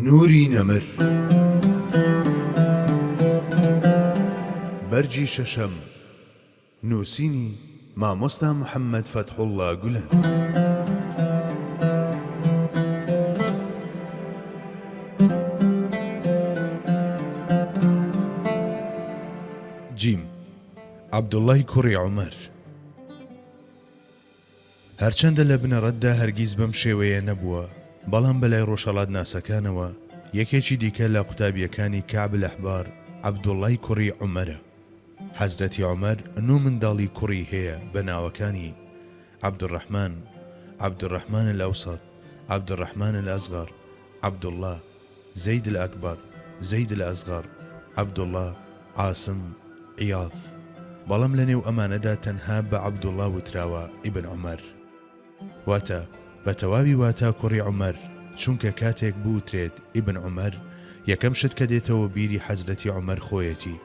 نوری نەمر. بەرگی شەشەم. نووسینی، مامۆستا محەممەد فەتحوڵڵا گولەن. جیم، عەبدوڵڵای کوڕی عومەر. هەرچەندە لە بنەڕەتدا هەرگیز بەم شێوەیە نەبووە، بەڵام بەلای ڕۆژهەڵاتناسەکانەوە یەکێکی دیکە لە قوتابییەکانی کەعب الاحبار عەبدوڵڵای کوڕی عومەرە. حەزرەتی عومەر نۆ منداڵی کوڕی هەیە بە ناوەکانی، عەبدولڕەحمان، عەبدولڕەحمان الاوسط، عەبدولڕەحمان الاصغر، عەبدوڵڵا، زەید الاکبر، زەید الاصغر، عەبدوڵڵا، عاسم، عیاض. بەڵام لە نێو ئەمانەدا تەنها بە عەبدوڵڵا وتراوە ئیبن عومەر. واتە، بە تەواوی واتا کوڕی عومەر، چونکە کاتێک بوترێت ئیبن عومەر، یەکەم شت کە دێتەوە بیری حەزرەتی عومەر خۆیەتی.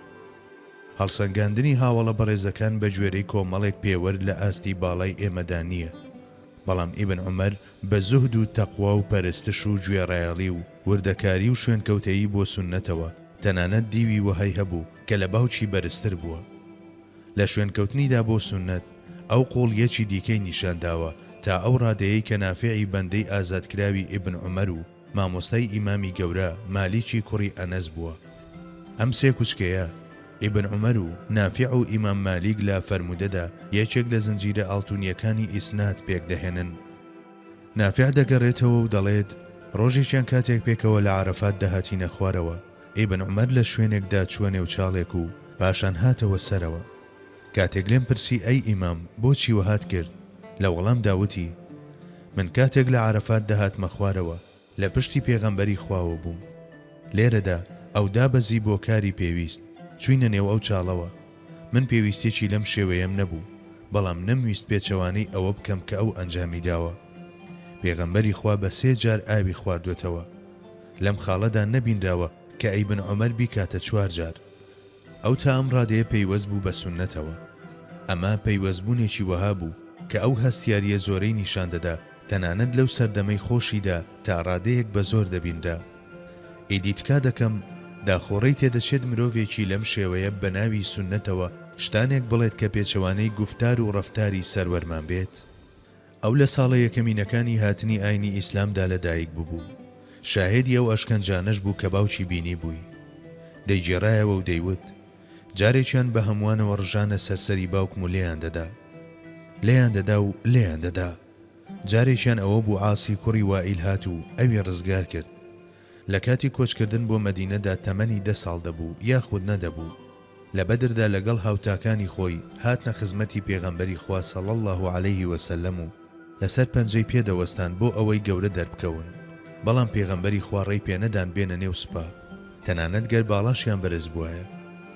هەڵسەنگاندنی هاوەڵە بەڕێزەکان بە گوێرەی کۆمەڵێک پێوەر لە ئاستی باڵای ئێمەدا نییە. بەڵام ئیبن عومەر بە زوهد و تەقوا و پەرستش و گوێڕایەڵی و وردەکاری و شوێنکەوتەیی بۆ سوننەتەوە، تەنانەت دیوی وەهای هەبوو کە لە باوکی بەرزتر بووە. لە شوێنکەوتنیدا بۆ سوننەت، ئەو قووڵییەکی دیکەی نیشان داوە تا ئەو ڕادەیەی کە نافعی بەندەی ئازادکراوی ئیبن عومەر و مامۆستای ئیمامی گەورە مالیکی کوڕی ئەنەس بووە. ئەم سێ کوچکەیە، ئیبن عومەر و نافع و ئیمام مالیک لە فەرموودەدا یەکێک لە زنجیرە ئاڵتوونییەکانی ئیسناد پێکدەهێنن. نافع دەگەڕێتەوە و دەڵێت، ڕۆژێکیان کاتێک پێکەوە لە عەرەفات دەهاتینە خوارەوە، ئیبن عومەر لە شوێنێکدا چووە نێو چاڵێک و پاشان هاتەوە سەرەوە. کاتێک لێم پرسی ئەی ئیمام بۆچی وەهات کرد؟ لە وەڵامدا وتی، من کاتێک لە عەرەفات دەهاتمە خوارەوە لە پشتی پێغەمبەری خواوە بووم. لێرەدا ئەو دابەزی بۆ کاری پێویست، چووینە نێو ئەو چاڵەوە. من پێویستیەکی لەم شێوەیەم نەبوو، بەڵام نەمویست پێچەوانەی ئەوە بکەم کە ئەو ئەنجامی داوە. پێغەمبەری خوا بە سێ جار ئاوی خواردووەتەوە. لەم خاڵەدا نەبینراوە کە ئیبن عومەر بیکاتە چوار جار. ئەو تا ئەم ڕادەیە پەیوەست بوو بە سوننەتەوە. ئەمە پەیوەستبوونێکی وەها بوو کە ئەو هەستیارییە زۆرەی نیشان دەدا تەنانەت لەو سەردەمەی خۆشیدا تا ڕادەیەک بە زۆر دەبینرا. ئیدی تکا دەکەم داخۆ ڕێی تێدەچێت مرۆڤێکی لەم شێوەیە بە ناوی سوننەتەوە شتانێک بڵێت کە پێچەوانەی گوفتار و ڕەفتاری سەروەرمان بێت؟ ئەو لە ساڵە یەکەمینەکانی هاتنی ئاینی ئیسلامدا لە دایک ببوو. شاهێدی ئەو ئەشکەنجانەش بوو کە باوکی بینیبووی. دەیگێڕایەوە و دەیوت، جارێکیان بە هەمووانەوە ڕژانە سەر سەری باوکم و لێیان دەدا. لێیان دەدا و لێیان دەدا. جارێکیان ئەوە بوو عاسی کوڕی وائیل هات و ئەوی ڕزگار کرد. لە کاتی کۆچکردن بۆ مەدینەدا تەمەنی دە ساڵ دەبوو یاخود نەدەبوو. لە بەدردا لەگەڵ هاوتاکانی خۆی هاتنە خزمەتی پێغەمبەری خوا صلی اللە علیه و سلم و لەسەر پەنجەی پێ دەوەستان بۆ ئەوەی گەورە دەربکەون بەڵام پێغەمبەری خوا ڕێی پێنەدان بێنە نێو سوپا تەنانەت گەر باڵاشیان بەرز بوایە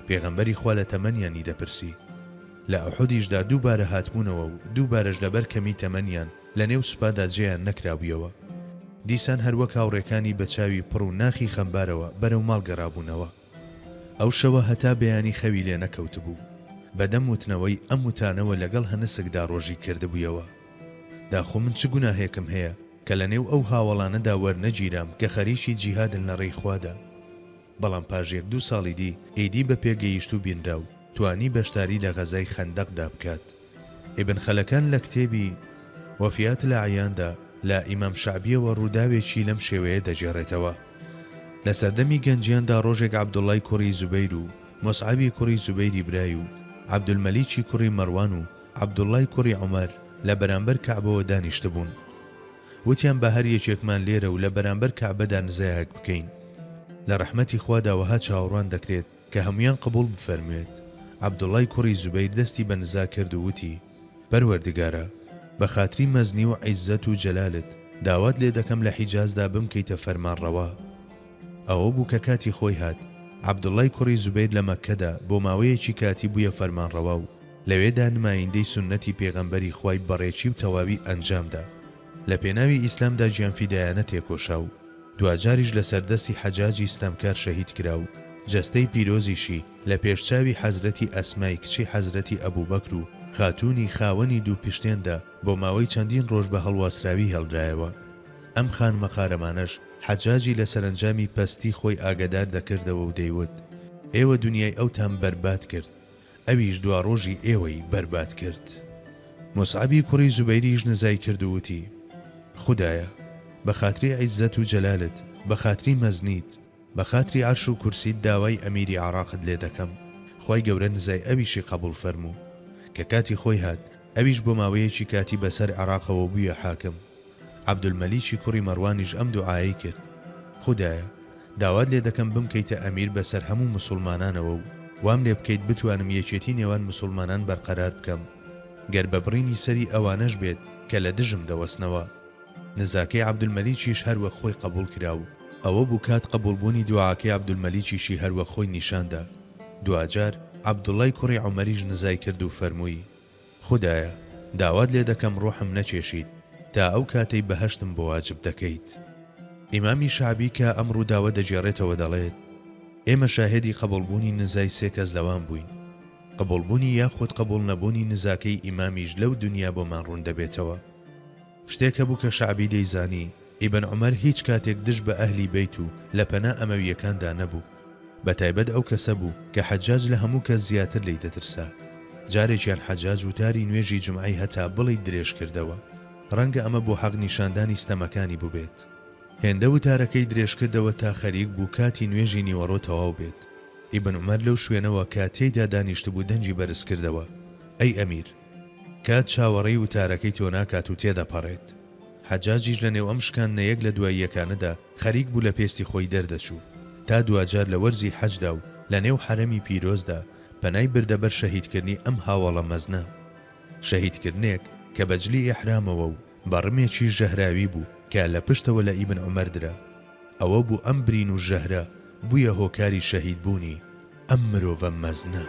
پێغەمبەری خوا لە تەمەنیانی دەپرسی لە ئوحودیشدا دووبارە هاتبوونەوە و دووبارەش لەبەر کەمی تەمەنیان لە نێو سوپادا جێیان نەکرابوویەوە دیسان هەروەک هاوڕێکانی بە چاوی پڕ و ناخی خەمبارەوە بەرەو ماڵ گەڕابوونەوە. ئەو شەوە هەتا بەیانی خەوی لێ نەکەوتبوو. بە دەم وتنەوەی ئەم وتانەوە لەگەڵ هەنسکدا ڕۆژی کردبوویەوە. داخۆ من چ گوناهێکم هەیە کە لە نێو ئەو هاوەڵانەدا وەرنەگیرام کە خەریکی جیهادن لە ڕێی خوادا؟ بەڵام پاش یەک دوو ساڵی دی ئیدی بە پێگەیشتوو بینرا و توانی بەشداری لە غەزای خەندەقدا بکات. ئیبن خەلەکان لە کتێبی، وفیات الاعیان، دا لە ئیمام شەعبیەوە ڕووداوێکی لەم شێوەیە دەگێڕێتەوە، لە سەردەمی گەنجیاندا ڕۆژێک عەبدوڵڵای کوڕی زوبەیر و موسعەبی کوڕی زوبەیری برای و عەبدولمەلیکی کوڕی مەڕوان و عەبدوڵڵای کوڕی عومەر لە بەرامبەر کەعبەوە دانیشتبوون. وتیان با هەر یەکێکمان لێرە و لە بەرامبەر کەعبەدا نزایەک بکەین. لە ڕەحمەتی خوادا وەها چاوەڕوان دەکرێت کە هەموویان قبوڵ بفەرموێت، عەبدوڵای کوڕی زوبەیر دەستی بە نزا کرد و وتی، پەروەردگارا، بە خاتری مەزنی و عیززەت و جەلالت، داوات لێ دەکەم لە حیجازدا بمکەیتە فەرمانڕەوا. ئەوە بوو کە کاتی خۆی هات، عەبدوڵای کوڕی زوبەیر لە مەککەدا بۆ ماوەیەکی کاتی بوویە فەرمانڕەوا و لەوێدا نمایندەی سوننەتی پێغەمبەری خوای بە ڕێکی و تەواوی ئەنجام دا. لە پێناوی ئیسلامدا گیانفیدایانە تێکۆشا و دواجاریش لەسەر دەستی حەجاجی ستەمکار شەهید کرا و جەستەی پیرۆزیشی لە پێش چاوی حەزرەتی ئەسمای کچی حەزرەتی ئەبوبەکر و خاتوونی خاوەنی دوو پشتێندا بۆ ماوەی چەندین ڕۆژ بە هەڵواسراوی هێڵدرایەوە. ئەم خانمە قارەمانەش. حەجاجی لە سەرەنجامی پەستی خۆی ئاگەدار دەکردەوە و دەیوت، ئێوە دونیای ئەوتان بەرباد کرد، ئەویش دواڕۆژی ئێوەی بەرباد کرد. موسعەبی کوڕی زوبەیریش نزای کرد و وتی، خودایە، بە خاتری عیززەت و جەلالت، بە خاتری مەزنیت، بە خاتری عەرش و کورسیت داوای ئەمیری عێڕاقت لێ دەکەم. خوای گەورە نزای ئەویشی قەبووڵ فەرموو. کە کاتی خۆی هات، ئەویش بۆ ماوەیەکی کاتی بە سەر عێڕاقەوە بوویە حاکم. عەبدولمەلیکی کوڕی مەڕوانیش ئەم دوعایەی کرد، خودایە، داوات لێ دەکەم بمکەیتە ئەمیر بەسەر هەموو موسوڵمانانەوە و وام لێ بکەیت بتوانم یەکێتی نێوان موسوڵمانان بەرقەرار بکەم، گەر بە بڕینی سەری ئەوانەش بێت کە لە دژم دەوەستنەوە. نزاکەی عەبدولمەلیکیش هەر وەک خۆی قەبووڵ کرا و ئەوە بوو کات قەبووڵبوونی دوعاکەی عەبدولمەلیکیشی هەر وەک خۆی نیشان دا. دواجار عەبدوڵڵای کوڕی عومەریش نزای کرد و فەرمووی، خودایە، داوات لێ دەکەم ڕۆحم نەکێشیت تا ئەو کاتەی بەهەشتم بۆ واجب دەکەیت. ئیمامی شەعبی کە ئەم ڕووداوە دەگێڕێتەوە دەڵێت، ئێمە شاهێدی قەبوڵبوونی نزای سێ کەس لەوان بووین. قبوڵبوونی یاخود قبوڵ نەبوونی نزاکەی ئیمامیش لەو دونیا بۆمان ڕوون دەبێتەوە. شتێک هەبوو کە شەعبی دەیزانی، ئیبن عومەر هیچ کاتێک دژ بە ئەهلی بەیت و لە پەنا ئەمەوییەکاندا نەبوو. بە تایبەت ئەو کەسە بوو کە حەجاج لە هەموو کەس زیاتر لێی دەترسا. جارێکیان حەجاج وتاری نوێژی جومعەی هەتا بڵێیت درێژ کردەوە. ڕەنگە ئەمە بۆ حەق نیشاندانی ستەمەکانی بووبێت. هێندە وتارەکەی درێژکردەوە تا خەریک بوو کاتی نوێژی نیوەڕۆ تەواو بێت. ئیبن عومەر لەو شوێنەوە کە تێیدا دانیشتبوو دەنگی بەرز کردەوە، ئەی ئەمیر! کات چاوەڕێی وتارەکەی تۆ ناکات و تێدەپەڕێت. حەجاجیش لە نێو ئەم شکاندنە یەک لە دوای یەکانەدا خەریک بوو لە پێستی خۆی دەردەچوو. تا دواجار لە وەرزی حەجدا و لە نێو حەرەمی پیرۆزدا پەنای بردە بەر شەهیدکردنی ئەم هاوەڵە مەزنە. شەهیدکردنێک کە بە جلی ئیحرامەوە و بە ڕمێکی ژەهراوی بوو کە لە پشتەوە لە ئیبن عومەر درا. ئەوە بوو ئەم برین و ژەهرە بوویە هۆکاری شەهید بوونی ئەم مرۆڤە مەزنە.